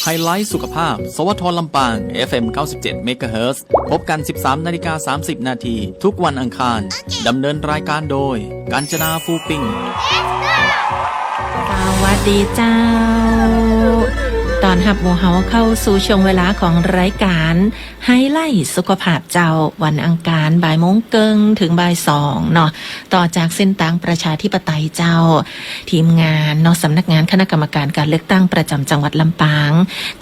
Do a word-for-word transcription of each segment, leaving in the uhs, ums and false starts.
ไฮไลท์สุขภาพ สวท ลำปาง เอฟเอ็ม เก้าสิบเจ็ด เมกะเฮิรตซ์ พบกัน สิบสามนาฬิกาสามสิบนาที ทุกวันอังคาร ดำเนินรายการโดย กาญจนา ฟูปิง สวัสดีเจ้า ต้อนฮับหมู่เฮาเข้าสู่ช่วงเวลาของรายการไฮไลท์สุขภาพเจ้า วันอังคารบ่ายโมงเกิ่งเถิงบ่ายสองเนาะ ต่อจากเส้นตางประชาธิปไตยเจ้า ทีมงานเนาะ สำนักงานคณะกรรมการการเลือกตั้งประจำจังหวัดลำปาง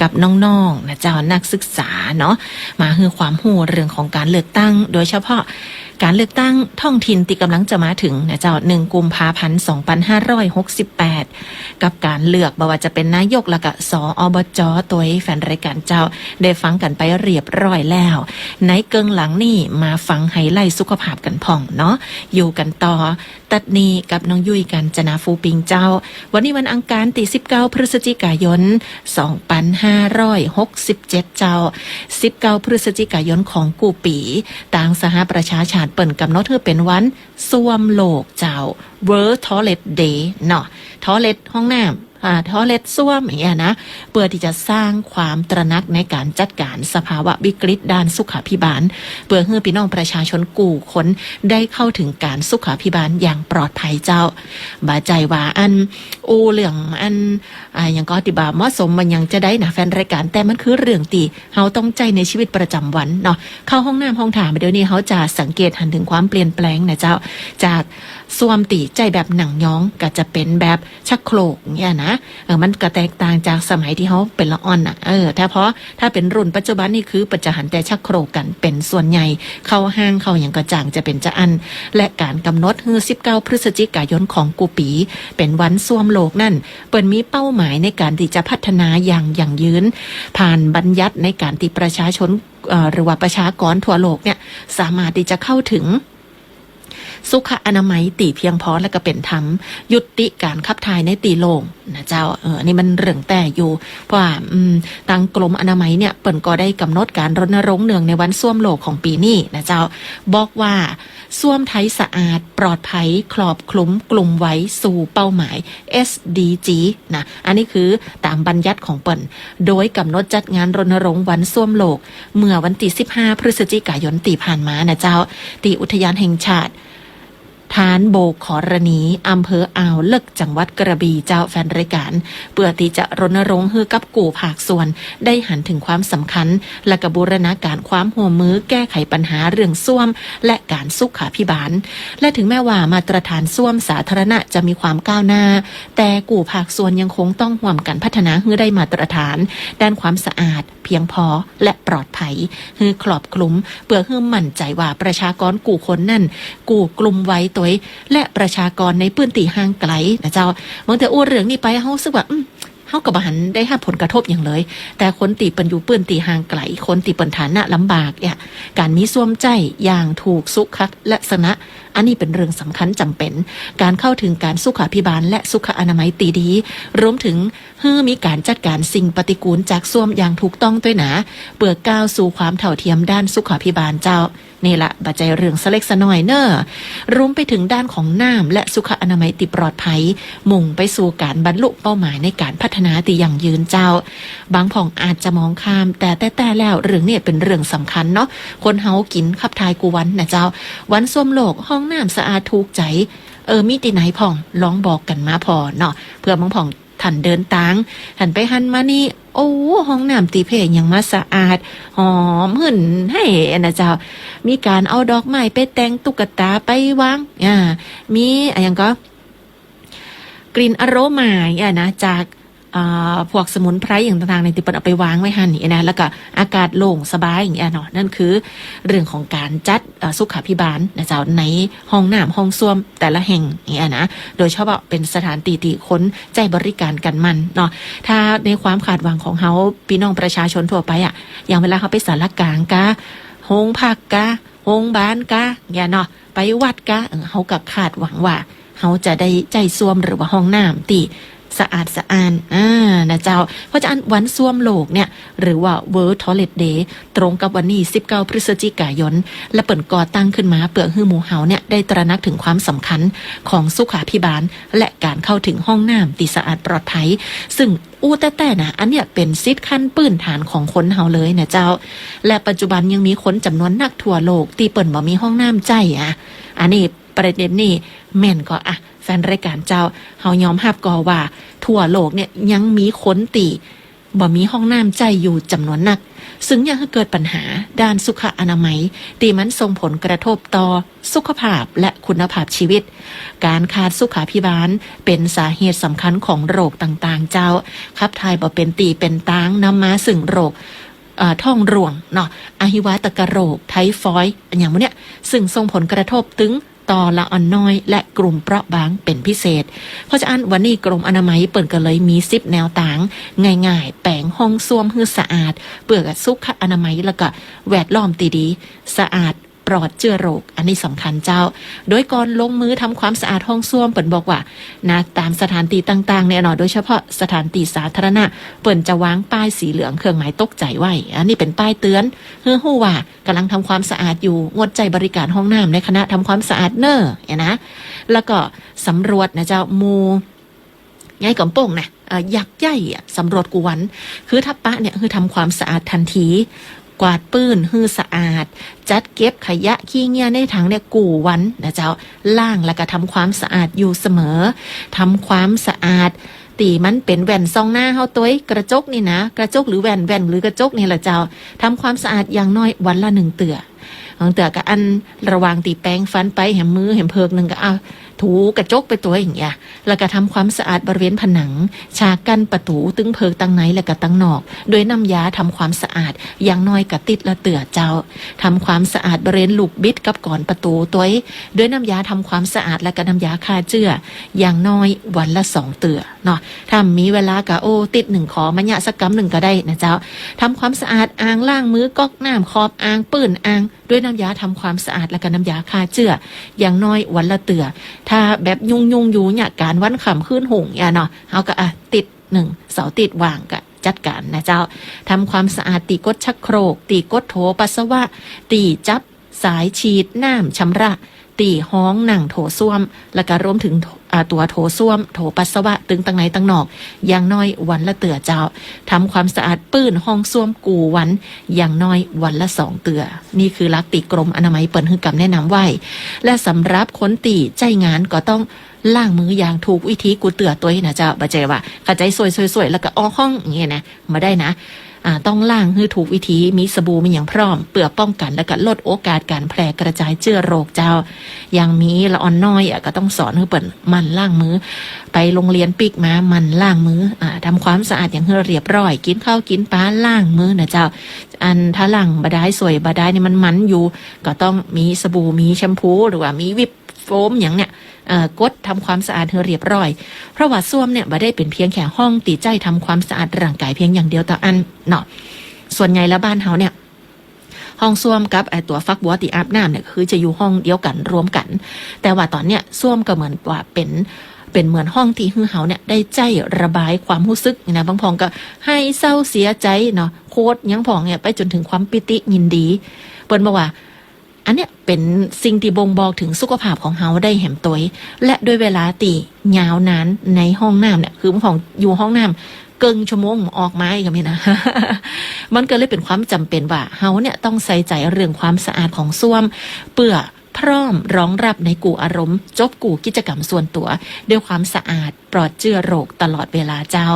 กับน้องๆ นะเจ้า นักศึกษาเนาะ มาหื้อความฮู้เรื่องของการเลือกตั้ง โดยเฉพาะการเลือกตั้งท้องถิ่นตี้ก่ำลังจะมาเถิงนะเจ้า หนึ่งกุมภาพันธ์ สองปันห้าร้อยหกสิบแปด กับการเลือกบ่ว่าจะเป๋นนายกแล้วก็ ส อบ จ ตวย แฟนรายการเจ้าได้ฟังกั๋นไปเรียบร้อยแล้ว ในเกิ่งหลังนี้มาฟังไฮไลท์สุขภาพกั๋นพ่องเนาะ อยู่กั๋นต่อ ตัดนี้กับน้องยุ้ย กาญจนา ฟูปิงเจ้า วันนี้วันอังคารตี้ สิบเก้า พฤศจิกายน สองปันห้าร้อยหกสิบเจ็ด เจ้า สิบเก้า พฤศจิกายนของกู้ปี๋ ตางสหประชาชาติเปิ้นกำหนดหื้อเป๋นวันส้วมโลกเจ้า World Toilet Day เนาะ ทอยเล็ตห้องน้ำ อ่า ทอยเล็ตส้วมอย่างเงี้ยนะ เปื้อตี้จะสร้างความตระหนักในการจัดการสภาวะวิกฤตด้านสุขาภิบาล เปื้อหื้อปี้น้องประชาชนกู้คนได้เข้าเถิงการสุขาภิบาลอย่างปลอดภัยเจ้า บ่ใจ้ว่าอัน อู้เรื่องอัน อ่า หยังก็ตี้บ่เหมาะสมมันหยังจะได้นะ แฟนรายการ แต่มันคือเรื่องตี้เฮาต้องใจ๊ในชีวิตประจำวันเนาะ เข้าห้องน้ำห้องถ่ายมาเดี๋ยวนี้เฮาจะสังเกตหันเถิงความเปลี่ยนแปลงนะเจ้า จากส้วมตี้ใจ๊แบบนั่งยองก็จะเป๋นแบบ ชักโครกเนี่ยนะ เออ มันก็แตกต่างจากสมัยตี้เฮาเป๋นละอ่อนน่ะ เออ ถ้าพอ ถ้าเป๋นรุ่นปัจจุบันนี่คือเปิ้นจะหันแต่ชักโครกกั๋นเป๋นส่วนใหญ่ เข้าห้างเข้าหยังก็จ่างจะเป๋นจาอั้น และการกำหนดหื้อ สิบเก้า พฤศจิกายนของกู้ปี๋ เป๋นวันส้วมโลกนั้น เปิ้นมีเป้าหมายในการตี้จะพัฒนาอย่างยั่งยืน ผ่านบัญญัติในการตี้ประชาชน เอ่อ หรือว่าประชากรทั่วโลกเนี่ย สามารถตี้จะเข้าเถิง สุขอนามัยตี้เพียงพอและก็เป๋นธรรม ยุติการขับถ่ายในตี้โล่งนะเจ้า เออ อันนี้มันเรื่องแต๊อยู่ เพราะว่า อืม ตางกรมอนามัยเนี่ย เปิ้นก็ได้กำหนดการรณรงค์เนื่องในวันส้วมโลกของปี๋นี้นะเจ้า บอกว่า ส้วมไทยสะอาด ปลอดภัย ครอบคลุม กลุ่มไว สู่เป้าหมาย เอสดีจี นะ อันนี้คือตามบัญญัติของเปิ้น โดยกำหนดจัดงานรณรงค์วันส้วมโลก เมื่อวันตี้ สิบห้า พฤศจิกายนตี้ผ่านมานะเจ้า ตี้อุทยานแห่งชาติ ธารโบกขรณี อำเภออ่าวเลิก จังหวัดกระบี่เจ้า แฟนรายการ เปื้อตี้จะรณรงค์หื้อกับกู้ภาคส่วน ได้หันเถิงความสำคัญ และก็บูรณาการความฮ่วมมือแก้ไขปัญหาเรื่องส้วม และการสุขาภิบาล และถึงแม้ว่ามาตรฐานส้วมสาธารณะจะมีความก้าวหน้า แต่กู้ภาคส่วนยังคงต้องฮ่วมกั๋นพัฒนาหื้อได้มาตรฐาน ด้านความสะอาด เพียงพอ และปลอดภัย หื้อครอบคลุม เปื้อหื้อมั่นใจ๋ว่าประชากรกู้คนนั้น กู้กลุ่มไวตวย และประชากรในพื้นตี้ห่างไก๋นะเจ้า บางเตื้ออู้เรื่องนี้ไป เฮารู้สึกว่า อืม เฮาก็บ่หันได้ฮับผลกระทบหยังเลย แต่คนตี้เปิ้นอยู่พื้นตี้ห่างไก๋ คนตี้เปิ้นฐานะลำบากเนี่ย การมีส้วมใจ๊อย่างถูกสุขลักษณะ อันนี้เป๋นเรื่องสำคัญจ๋ำเป๋น การเข้าเถิงการสุขาภิบาลและสุขอนามัยตี้ดี รวมเถิง หื้อมีการจัดการสิ่งปฏิกูลจากส้วมอย่างถูกต้องตวยนะ เปื้อก้าวสู่ความเท่าเทียมด้านสุขาภิบาลเจ้า นี่ละ บ่ใจ้เรื่องสะเล็กสะน้อยเน่อ รวมไปเถิงด้านของน้ำและสุขอนามัยตี้ปลอดภัย มุ่งไปสู่การบรรลุเป้าหมายในการพัฒนาตี้ยั่งยืนเจ้า บางพ่องอาจจะมองข้าม แต่แต๊ๆ แล้วเรื่องนี้เป๋นเรื่องสำคัญเนาะ คนเฮากิ๋นขับถ่ายกู้วันนะเจ้า วันส้วมโลก ห้องน้ำสะอาดถูกใจ๋ เออ มีตี้ไหนพ่อง ลองบอกกั๋นมาพ่องเนาะ เปื้อบางพ่อง ท่านเดินตาง หันไปหันมานี่ โอ้ ห้องน้ำตี้เพ่ยังมาสะอาด หอมหื่นไห้นะเจ้า มีการเอาดอกไม้ไปแต่ง ตุ๊กตาไปวาง อ่า มีอะหยังก็ กลิ่นอโรมาอย่างเงี้ยนะ จาก อ่า พวกสมุนไพรอย่างต่างๆ ในตี้เปิ้นเอาไปวางไว้หั้นนี่นะ แล้วก็อากาศโล่งสบายอย่างเงี้ยเนาะ นั่นคือเรื่องของการจัด เอ่อ สุขาภิบาลนะเจ้า ในห้องน้ำห้องส้วมแต่ละแห่งอย่างเงี้ยนะ โดยเฉพาะเป๋นสถานตี้ตี้คนใจ๊บริการกั๋นมันเนาะ ถ้าในความคาดหวังของเฮา ปี้น้องประชาชนทั่วไปอะ อย่างเวลาเฮาไปศาลากลางกา โฮงพักกา โฮงบาลกา อย่างเงี้ยเนาะ ไปวัดกา เออ เฮาก็คาดหวังว่า เฮาจะได้ใจ๊ส้วมหรือว่าห้องน้ำตี้ สะอาดสะอ้าน อ่า นะเจ้า เพราะฉะนั้นวันส้วมโลกเนี่ย หรือว่า World Toilet Day ตรงกับวันนี้ สิบเก้า พฤศจิกายน และเปิ้นก่อตั้งขึ้นมาเปื้อหื้อหมู่เฮาเนี่ยได้ตระหนักถึงความสำคัญของสุขาภิบาล และการเข้าถึงห้องน้ำตี้สะอาดปลอดภัย ซึ่งอู้แต๊ๆ นะ อันเนี้ยเป๋นสิทธิ์ขั้นปื้นฐานของคนเฮาเลยนะเจ้า และปัจจุบันยังมีคนจ๋ำนวนนักทั่วโลกตี้เปิ้นบ่มีห้องน้ำใจ๊อะ อันนี้ประเด็นนี้แม่นก่อ อ่ะ แฟนรายการเจ้า เฮายอมฮับก่อว่าทั่วโลกเนี่ยยังมีคนตี้บ่มีห้องน้ำใจ๊อยู่จ๋ำนวนนัก ซึ่งเยียะหื้อเกิดปัญหาด้านสุขอนามัย ตี้มันส่งผลกระทบต่อสุขภาพและคุณภาพชีวิต ก๋านขาดสุขาภิบาลเป๋นสาเหตุสำคัญของโรคต่างๆ เจ้า ขับถ่ายบ่เป๋นตี้เป๋นตาง นำมาซึ่งโรค เอ่อ ท้องร่วงเนาะ อหิวาตกโรค ไทฟอยด์ อะหยังหมู่เนี้ย ซึ่งส่งผลกระทบตึง ต่อละอ่อนน้อยและกลุ่มเปราะบางเป๋นพิเศษ เพราะฉะนั้นวันนี้กรมอนามัยเปิ้นก็เลยมีสิบแนวตางง่ายๆ แป๋งห้องส้วมหื้อสะอาด เปื้อกับสุขอนามัยแล้วก็แวดล้อมตี้ดี สะอาดปลอดเจื้อโรค อันนี้สำคัญเจ้า โดยก่อนลงมือทำความสะอาดห้องส้วมเปิ้นบอกว่า นะ ต๋ามสถานตี้ต่างๆ เนี่ยเนาะ โดยเฉพาะสถานตี้สาธารณะ เปิ้นจะวางป้ายสีเหลืองเครื่องหมายตกใจ๋ไว้ อันนี้เป๋นป้ายเตื๋อน หื้อฮู้ว่า ก่ำลังทำความสะอาดอยู่ งดใจ๊บริการห้องน้ำในขณะทำความสะอาดเน่อ เนี่ยนะ แล้วก็สำรวจนะเจ้า หมู่ใหญ่ก๋ำปงนะ เอ่อ ยักษ์ใหญ่อะ สำรวจกู้วัน คือถ้าปะเนี่ย หื้อทำความสะอาดทันที กวาดปื้นหื้อสะอาด จัดเก็บขยะขี้เงี้ยในถังเนี่ยกู้วันนะเจ้า ล้างแล้วก็ทำความสะอาดอยู่เสมอ ทำความสะอาด ตี้มันเป๋นแว่นส่องหน้าเฮาตวย กระจกนี่นะ กระจกหรือแว่น แว่นหรือกระจกนี่แหละเจ้า ทำความสะอาดอย่างน้อยวันละหนึ่งเตื้อ บางเตื้อก็อันระหว่างตี้แปรงฟันไปแหมมือแหมเผิกนึ่งก็เอาถูกระจกไปตวยอย่างเงี้ย แล้วก็ทำความสะอาดบริเวณผนัง ฉากกั้นประตู๋ ตึงเผิกตังในและก็ตังนอก ด้วยน้ำยาทำความสะอาด อย่างน้อยก็ติ๊ดละเตื้อเจ้า ทำความสะอาดบริเวณลูกบิดกับกอนประตู๋ตวย ด้วยน้ำยาทำความสะอาดและก็น้ำยาฆ่าเจื้อ อย่างน้อยวันละสองเตื้อ เนาะ ถ้ามีเวลาก็ โอ้ ติ๊ดนึ่งขอมายะสักกำนึ่งก็ได้นะเจ้า ทำความสะอาดอ่างล้างมือ ก๊อกน้ำ ขอบอ่าง ปื้นอ่าง ด้วยน้ำยาทำความสะอาดและก็น้ำยาฆ่าเจื้อ อย่างน้อยวันละเตื้อ ถ้าแบบยุ่งๆ อยู่เนี่ย ก๋านวันค่ำคืนฮุ่งเนี่ยเนาะ เฮาก็ อ่ะ ติ๊ดนึ่ง เสาร์ติ๊ดว่างก็จัดก๋านนะเจ้า ทำความสะอาดตี้ก๊ดชักโครก ตี้ก๊ดโถปัสสาวะ ตี้จับสายฉีดน้ำชำระ ตี้ห้องนั่งโถส้วม และก็รวมถึง อ่า ตั๋วโถส้วม โถปัสสาวะ ตึงตังในตังนอก อย่างน้อยวันละเตื้อเจ้า ทำความสะอาดปื้นห้องส้วมกู้วัน อย่างน้อยวันละสองเตื้อ นี่คือหลักตี้กรมอนามัยเปิ้นหื้อกำแนะนำไว้ และสำหรับคนตี้ใจ๊งานก็ต้องล้างมืออย่างถูกวิธีกู้เตื้อตวยนะเจ้า บ่ใจ้ว่าเข้าใจ๋ส่วยๆๆ แล้วก็ออกห้องอย่างเงี้ยนะ บ่ได้นะ อ่า ต้องล้างหื้อถูกวิธี มีสบู่มีหยังพร้อม เปื้อป้องกั๋นและก็ลดโอกาสก๋านแพร่กระจายเจื้อโรคเจ้า ยังมีละอ่อนน้อยอะ ก็ต้องสอนหื้อเปิ้นหมั่นล้างมือ ไปโฮงเฮียนปิ๊กมาหมั่นล้างมือ อ่า ทำความสะอาดอย่างหื้อเรียบร้อย กิ๋นข้าวกิ๋นป๋าล้างมือนะเจ้า อันถ้าล้างบ่ได้ส่วยบ่ได้นี่มันมันอยู่ ก็ต้องมีสบู่ มีแชมพู หรือว่ามีวิปโฟมหยังเนี่ย เอ่อ ก๊ดทำความสะอาดหื้อเรียบร้อย เพราะว่าส้วมเนี่ยบ่ได้เป๋นเพียงแค่ห้องตี้ใจ๊ทำความสะอาดร่างก๋ายเพียงอย่างเดียวเต้าอั้นเนาะ ส่วนใหญ่แล้วบ้านเฮาเนี่ย ห้องส้วมกับไอ้ตั๋วฝักบัวตี้อาบน้ำเนี่ย คือจะอยู่ห้องเดียวกั๋น รวมกั๋น แต่ว่าต๋อนเนี้ยส้วมก็เหมือนว่าเป๋น เป๋นเหมือนห้องตี้หื้อเฮาเนี่ยได้ใจ๊ระบายความฮู้สึกนี่นะ บางพ่องก็ไห้เศร้าเสียใจ๋เนาะ โคตรหยังพ่องเนี่ย ไปจ๋นถึงความปีติยินดี เปิ้นบอกว่า อันเนี้ยเป๋นสิ่งตี้บ่งบอกเถิงสุขภาพของเฮาได้แหมตวย และด้วยเวลาตี้ยาวนานในห้องน้ำเนี่ย คือบางพ่องอยู่ห้องน้ำเกิ่งชั่วโมงออกมาอีกก็มีนะ มันก็เลยเป๋นความจ๋ำเป๋นว่าเฮาเนี่ยต้องใส่ใจ๋เรื่องความสะอาดของส้วม เปื้อพร้อมรองรับในกู้อารมณ์ จบกู้กิจกรรมส่วนตั๋ว ด้วยความสะอาด ปลอดเจื้อโรคตลอดเวลาเจ้า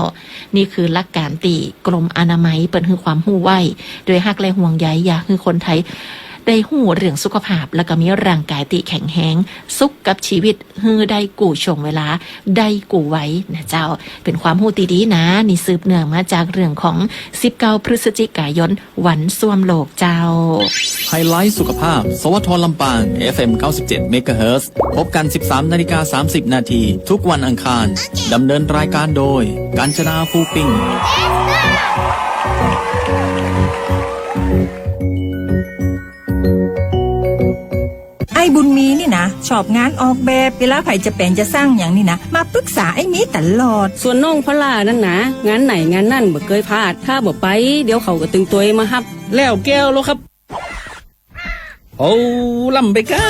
นี่คือหลักก๋านตี้กรมอนามัยเปิ้นหื้อความฮู้ไว้ ด้วยฮักและห่วงใยอยากหื้อคนไทยได้ฮู้เรื่องสุขภาพ แล้วก็มีร่างก๋ายตี้แข็งแฮง สุขกับชีวิตหื้อได้กู้ช่วงเวลา ได้กู้วัยนะเจ้า เป๋นความฮู้ตี้ดีนะ นี่สืบเนื่องมาจากเรื่องของสิบเก้าพฤศจิกายน วันส้วมโลกเจ้า ไฮไลท์สุขภาพ สวท ลำปาง เอฟเอ็ม เก้าสิบเจ็ด เมกะเฮิรตซ์ พบกัน สิบสามนาฬิกาสามสิบนาที ทุกวันอังคาร ดำเนินรายการโดย กาญจนา ภูปิง บุญมีนี่นะ ชอบงานออกแบบ เวลาใผจะแป๋งจะสร้างหยังนี่นะ มาปรึกษาไอ้มีตลอด ส่วนน้องพอลล่านั้นนะ งานไหนงานนั้นบ่เกยพลาด ถ้าบ่ไป เดี๋ยวเขาก็ตึงตวยมาฮับ แล้วแก้วลอครับ โอ้ ล้ำไปก้า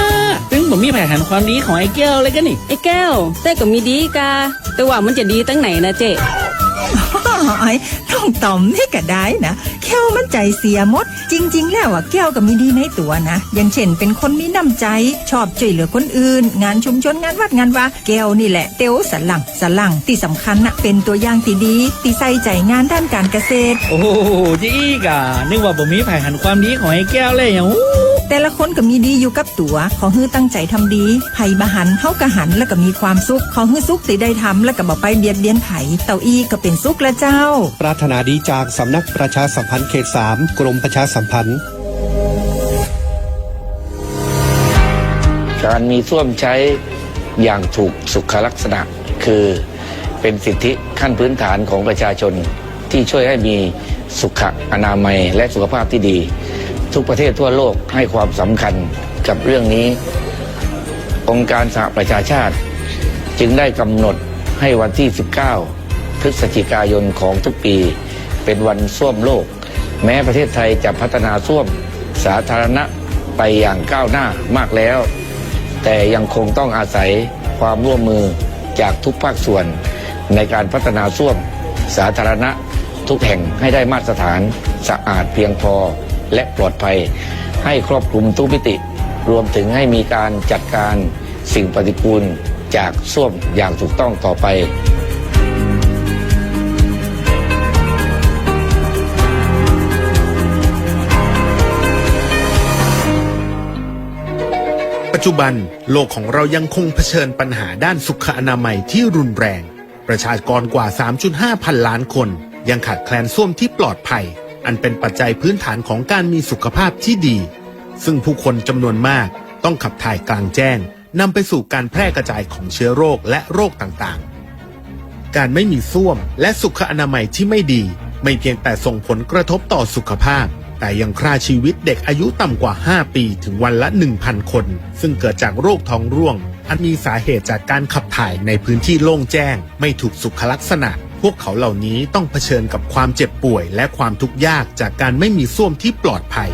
ตึงบ่มีใผหันความดีของไอ้แก้วเลยก้านี่ ไอ้แก้ว แต่ก็มีดีก้า แต่ว่ามันจะดีตังไหนนะเจ๊ โอ้ย น้องต๋อมนี่ก็ได้นะ แก้วมันใจเสียหมด จริงๆ แล้วอะ แก้วก็มีดีในตั๋วนะ อย่างเช่น เป๋นคนมีน้ำใจ ชอบจ้วยเหลือคนอื่น งานชุมชน งานวัด งานวา แก้วนี่แหละ เตียวสะหลัง สะหลัง ตี้สำคัญน่ะ เป๋นตั๋วอย่างตี้ดี ตี้ใส่ใจ๋งานด้านก๋านเกษตร โอ้โห จะอี้ก้า นึกว่าบ่มีใผหันความดีของไอ้แก้วเลยอะ อู้ แต่ละคนก็มีดีอยู่กับตั๋ว ขอหื้อตั้งใจ๋ทำดี ใผบ่หัน เฮาก็หัน แล้วก็มีความสุข ขอหื้อสุขตี้ได้ทำ แล้วก็บ่ไปเบียดเบียนใผ เต้าอี้ก็เป๋นสุขละเจ้า ปรารถนาดีจากสำนักประชาสัมพันธ์เขตสาม กรมประชาสัมพันธ์ การมีส้วมใช้อย่างถูกสุขลักษณะ คือเป็นสิทธิขั้นพื้นฐานของประชาชน ที่ช่วยให้มีสุขอนามัยและสุขภาพที่ดี ทุกประเทศทั่วโลกให้ความสำคัญกับเรื่องนี้ องค์การสหประชาชาติจึงได้กำหนดให้วันที่ สิบเก้า พฤศจิกายนของทุกปี เป็นวันส้วมโลก แม้ประเทศไทยจะพัฒนาส้วมสาธารณะไปอย่างก้าวหน้ามากแล้ว แต่ยังคงต้องอาศัยความร่วมมือจากทุกภาคส่วน ในการพัฒนาส้วมสาธารณะทุกแห่งให้ได้มาตรฐานสะอาดเพียงพอ และปลอดภัย ให้ครอบคลุมทุกมิติ รวมถึงให้มีการจัดการสิ่งปฏิกูลจากส้วมอย่างถูกต้องต่อไป ปัจจุบัน โลกของเรายังคงเผชิญปัญหาด้านสุขอนามัยที่รุนแรง ประชากรกว่า สามจุดห้าพันล้านคน ยังขาดแคลนส้วมที่ปลอดภัย อันเป็นปัจจัยพื้นฐานของการมีสุขภาพที่ดี ซึ่งผู้คนจำนวนมากต้องขับถ่ายกลางแจ้ง นำไปสู่การแพร่กระจายของเชื้อโรคและโรคต่างๆ การไม่มีส้วมและสุขอนามัยที่ไม่ดี ไม่เพียงแต่ส่งผลกระทบต่อสุขภาพ แต่ยังฆ่าชีวิตเด็กอายุต่ำกว่า ห้าปี ถึงวันละ หนึ่งพันคน ซึ่งเกิดจากโรคท้องร่วง อันมีสาเหตุจากการขับถ่ายในพื้นที่โล่งแจ้ง ไม่ถูกสุขลักษณะ พวกเขาเหล่านี้ต้องเผชิญกับความเจ็บป่วยและความทุกข์ยากจากการไม่มีส้วมที่ปลอดภัย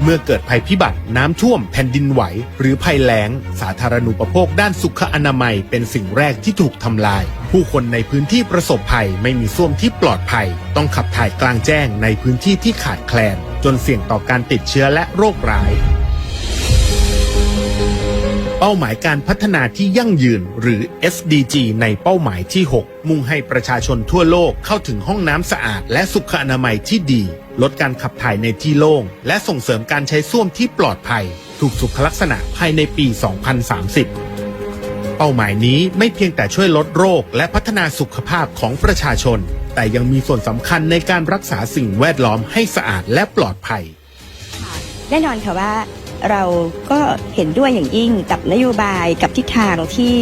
เมื่อเกิดภัยพิบัติ น้ำท่วม แผ่นดินไหว หรือภัยแล้ง สาธารณูปโภคด้านสุขอนามัยเป็นสิ่งแรกที่ถูกทำลาย ผู้คนในพื้นที่ประสบภัยไม่มีส้วมที่ปลอดภัย ต้องขับถ่ายกลางแจ้งในพื้นที่ที่ขาดแคลน จนเสี่ยงต่อการติดเชื้อและโรคร้าย เป้าหมายการพัฒนาที่ยั่งยืน หรือ เอสดีจี ในเป้าหมายที่ หก มุ่งให้ประชาชนทั่วโลกเข้าถึงห้องน้ำสะอาดและสุขอนามัยที่ดี ลดการขับถ่ายในที่โล่ง และส่งเสริมการใช้ส้วมที่ปลอดภัย ถูกสุขลักษณะภายในปี สองพันสามสิบ เป้าหมายนี้ไม่เพียงแต่ช่วยลดโรคและพัฒนาสุขภาพของประชาชน แต่ยังมีส่วนสำคัญในการรักษาสิ่งแวดล้อมให้สะอาดและปลอดภัย แน่นอนค่ะว่าเราก็เห็นด้วยอย่างยิ่งกับนโยบายกับทิศทางที่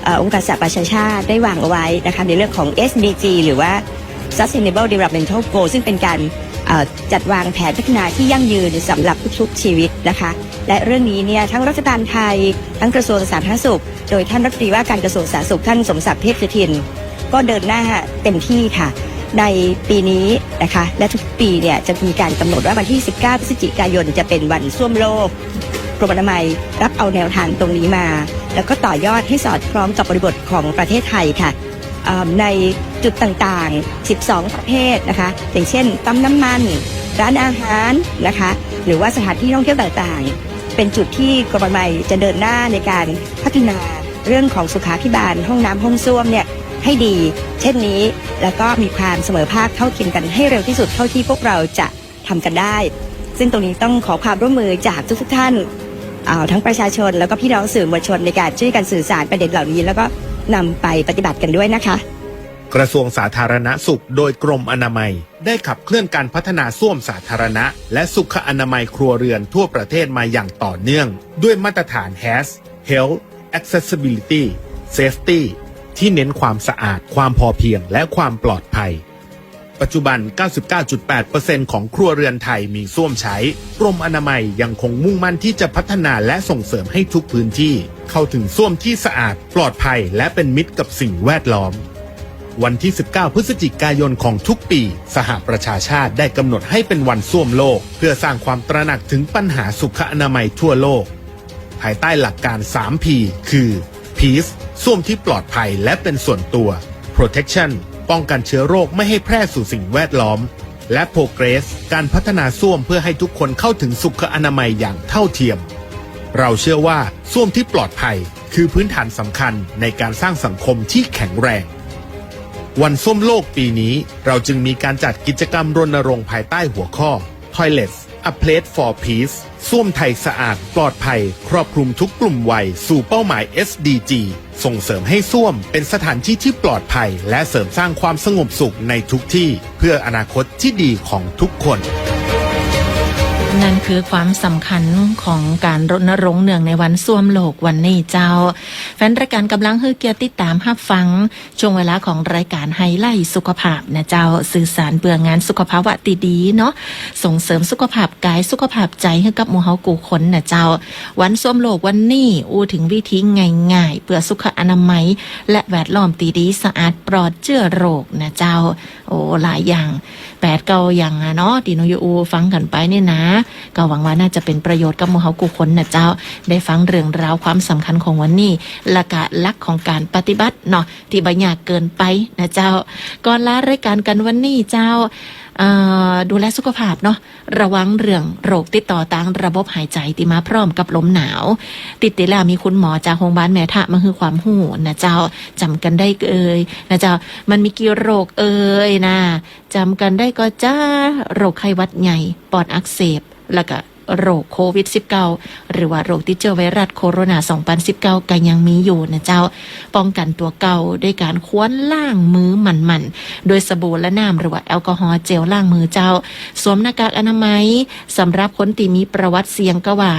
เอ่อ องค์การสหประชาชาติได้วางเอาไว้นะคะ ในเรื่องของ เอสดีจี หรือว่า Sustainable Developmental Goal ซึ่งเป็นการ เอ่อ จัดวางแผนพัฒนาที่ยั่งยืนสำหรับทุกๆชีวิตนะคะ และเรื่องนี้เนี่ยทั้งรัฐบาลไทย ทั้งกระทรวงสาธารณสุข โดยท่านรัฐมนตรีว่าการกระทรวงสาธารณสุขท่านสมศักดิ์เทพสุทิน ก็เดินหน้าเต็มที่ค่ะ ในปีนี้นะคะ และทุกปีเนี่ยจะมีการกำหนดว่าวันที่ สิบเก้า พฤศจิกายนจะเป็นวันส้วมโลก กรมอนามัยรับเอาแนวทางตรงนี้มา แล้วก็ต่อยอดให้สอดคล้องกับบริบทของประเทศไทยค่ะ เอ่อ ในจุดต่างๆ สิบสองประเภทนะคะ อย่างเช่นปั๊มน้ำมัน ร้านอาหารนะคะ หรือว่าสถานที่ท่องเที่ยวต่างๆ เป็นจุดที่กรมอนามัยจะเดินหน้าในการพัฒนาเรื่องของสุขาภิบาล ห้องน้ำห้องส้วมเนี่ยให้ดี เช่นนี้ แล้วก็มีความเสมอภาคเท่าเทียมกันให้เร็วที่สุดเท่าที่พวกเราจะทำกันได้ ซึ่งตรงนี้ต้องขอความร่วมมือจากทุกๆท่าน เอ่อ ทั้งประชาชนแล้วก็พี่น้องสื่อมวลชนในการช่วยกันสื่อสารประเด็นเหล่านี้ แล้วก็นำไปปฏิบัติกันด้วยนะคะ กระทรวงสาธารณสุขโดยกรมอนามัยได้ขับเคลื่อนการพัฒนาส้วมสาธารณะ และสุขอนามัยครัวเรือนทั่วประเทศมาอย่างต่อเนื่อง ด้วยมาตรฐาน แฮช Health Accessibility Safety ที่เน้นความสะอาด ความพอเพียง และความปลอดภัย ปัจจุบัน เก้าสิบเก้าจุดแปดเปอร์เซ็นต์ ของครัวเรือนไทยมีส้วมใช้ กรมอนามัยยังคงมุ่งมั่นที่จะพัฒนาและส่งเสริมให้ทุกพื้นที่เข้าถึงส้วมที่สะอาด ปลอดภัย และเป็นมิตรกับสิ่งแวดล้อม วันที่ สิบเก้า พฤศจิกายนของทุกปี สหประชาชาติได้กำหนดให้เป็นวันส้วมโลก เพื่อสร้างความตระหนักถึงปัญหาสุขอนามัยทั่วโลก ภายใต้หลักการ สาม พี คือ Peace ส้วมที่ปลอดภัยและเป็นส่วนตัว Protection ป้องกันเชื้อโรคไม่ให้แพร่สู่สิ่งแวดล้อม และ Progress การพัฒนาส้วมเพื่อให้ทุกคนเข้าถึงสุขอนามัยอย่างเท่าเทียม เราเชื่อว่าส้วมที่ปลอดภัยคือพื้นฐานสำคัญในการสร้างสังคมที่แข็งแรง วันส้วมโลกปีนี้ เราจึงมีการจัดกิจกรรมรณรงค์ภายใต้หัวข้อ Toilets: A Place for Peace ส้วมไทยสะอาด ปลอดภัย ครอบคลุมทุกกลุ่มวัย สู่เป้าหมาย เอสดีจี ส่งเสริมให้ส้วมเป็นสถานที่ที่ปลอดภัย และเสริมสร้างความสงบสุขในทุกที่ เพื่ออนาคตที่ดีของทุกคน นั่นคือความสำคัญของการรณรงค์เนื่องในวันส้วมโลกวันนี้เจ้า แฟนรายการกำลังหื้อเกียรติติดตามฮับฟัง ช่วงเวลาของรายการไฮไลท์สุขภาพนะเจ้า สื่อสารเปื้องานสุขภาวะตี้ดีเนาะ ส่งเสริมสุขภาพกายสุขภาพใจ๋หื้อกับหมู่เฮากู้คนนะเจ้า วันส้วมโลกวันนี้อู้เถิงวิธีง่ายๆ เปื้อสุขอนามัย และแวดล้อมตี้ดีสะอาดปลอดเจื้อโรคนะเจ้า โอ้ หลายอย่าง แปดเก้าอย่างอะเนาะ ตี้น้องยูอู้ฟังกั๋นไปเนี่ยนะ ก็หวังว่าน่าจะเป๋นประโยชน์กับหมู่เฮากู้คนนะเจ้า ได้ฟังเรื่องราวความสำคัญของวันนี้ และก็หลักของการปฏิบัติเนาะ ตี้บ่ยากเกินไปนะเจ้า ก่อนลารายการกั๋นวันนี้เจ้า เอ่อ ดูแลสุขภาพเนาะ ระวังเรื่องโรคติดต่อตางระบบหายใจ๋ตี้มาพร้อมกับลมหนาว ติ๊ดตี้แล้วมีคุณหมอจากโฮงบาลแม่ทะมาหื้อความฮู้นะเจ้า จ๋ำกั๋นได้เอ่ยนะเจ้า มันมีกี่โรคเอ่ยนะ จ๋ำกั๋นได้ก่อจ้า โรคไข้หวัดใหญ่ ปอดอักเสบ และก็โรคโควิดสิบเก้า หรือว่าโรคติดเจื้อไวรัสโคโรนาสองปันสิบเก้า ก็ยังมีอยู่นะเจ้า ป้องกั๋นตั๋วเก่าด้วยก๋านควรล้างมือหมั่นๆ ด้วยสบู่และน้ำหรือว่าแอลกอฮอล์เจลล้างมือเจ้า สวมหน้ากากอนามัย สำหรับคนตี้มีประวัติเสี่ยงก็ว่า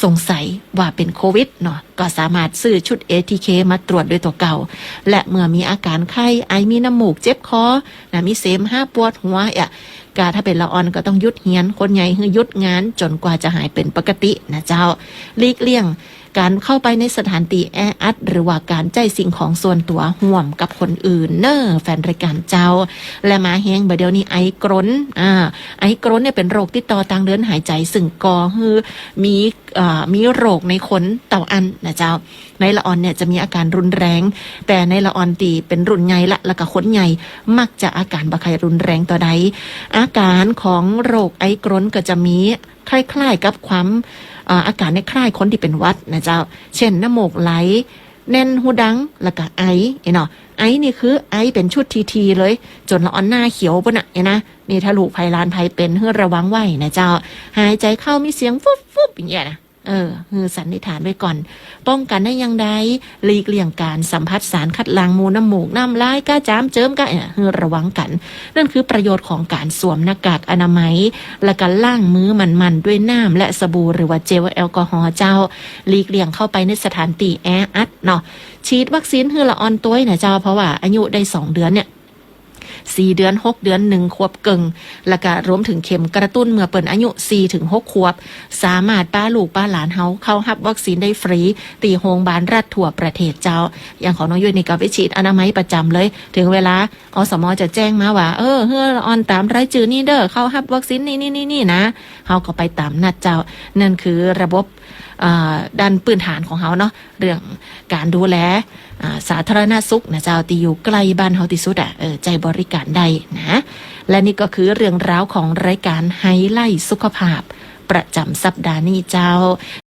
สงสัยว่าเป๋นโควิดเนาะ ก็สามารถซื้อชุดเอทีเคมาตรวจด้วยตั๋วเก่า และเมื่อมีอาการไข้ ไอ มีน้ำมูก เจ็บคอนะ มีเสมหะ ปวดหัวอะ ก็ถ้าเป๋นละอ่อนก็ต้องหยุดเฮียน คนใหญ่หื้อหยุดงานจ๋นกว่าจะหายเป๋นปกตินะเจ้า หลีกเลี่ยงก๋านเข้าไปในสถานตี้แออัด หรือว่าก๋านใจ๊สิ่งของส่วนตั๋วฮ่วมกับคนอื่นเน้อ แฟนรายการเจ้า และมาแฮงบ่าเดี่ยวนี้ไอกรน อ่า ไอกรนเนี่ยเป๋นโรคติดต่อตางเดินหายใจ๋ ซึ่งก่อหื้อมี เอ่อ มีโรคในคนเต้าอั้นนะเจ้า ในละอ่อนเนี่ยจะมีอาการรุนแรง แต่ในละอ่อนตี้เป๋นรุ่นใหญ่ละ แล้วก็คนใหญ่ มักจะอาการบ่ค่อยรุนแรงเต้าใด อาการของโรคไอกรนก็จะมีคล้ายๆ กับความ เอ่อ อาการเนี่ยคล้ายคนตี้เป๋นหวัดนะเจ้า เช่น น้ำมูกไหล แน่นฮูดัง แล้วก็ไอ เนาะ ไอนี่คือไอเป๋นชุดทีๆ เลย จ๋นละอ่อนหน้าเขียวปู้นน่ะ เนาะ นี่ถ้าลูกใผหลานใผเป๋นหื้อระวังไว้นะเจ้า หายใจ๋เข้ามีเสียงฟุบๆ อย่างเงี้ยนะ เออ หื้อสันนิษฐานไว้ก่อน ป้องกั๋นได้อย่างใด หลีกเลี่ยงก๋านสัมผัสสารคัดหลั่งหมู่น้ำมูก น้ำลาย ก้า จ๋าม เจิม ก้า เอ่อ หื้อระวังกั๋น นั่นคือประโยชน์ของก๋านสวมหน้ากากอนามัย และก็ล้างมือหมั่นๆ ด้วยน้ำและสบู่หรือว่าเจลแอลกอฮอล์เจ้า หลีกเลี่ยงเข้าไปในสถานตี้แออัดเนาะ ฉีดวัคซีนหื้อละอ่อนตวยนะเจ้า เพราะว่าอายุได้สองเดือนเนี่ย สี่เดือน หกเดือน หนึ่งขวบเกิ่ง แล้วก็รวมถึงเข็มกระตุ้นเมื่อเปิ้นอายุสี่ถึงหกขวบ สามารถปาลูกปาหลานเฮาเข้าฮับวัคซีนได้ฟรี ตี้โฮงบาลรัฐทั่วประเทศเจ้า อย่างของน้องยุ้ยนี่ก็ไปฉีดอนามัยประจ๋ำเลย เถิงเวลา อสม จะแจ้งมาว่า เออ หื้อละอ่อนต๋ามรายจื้อนี้เด้อ เข้าฮับวัคซีนนี่ๆๆๆ นะ เฮาก็ไปต๋ามนัดเจ้า นั่นคือระบบ เอ่อ ด้านพื้นฐานของเฮาเนาะ เรื่องก๋านดูแล อ่า สาธารณสุขนะเจ้า ตี้อยู่ใก้บ้านเฮาตี้สุดอะ เออ ใจ๊บริก๋านได้นะ และนี่ก็คือเรื่องราวของรายก๋านไฮไลท์สุขภาพ ประจ๋ำสัปดาห์นี้เจ้า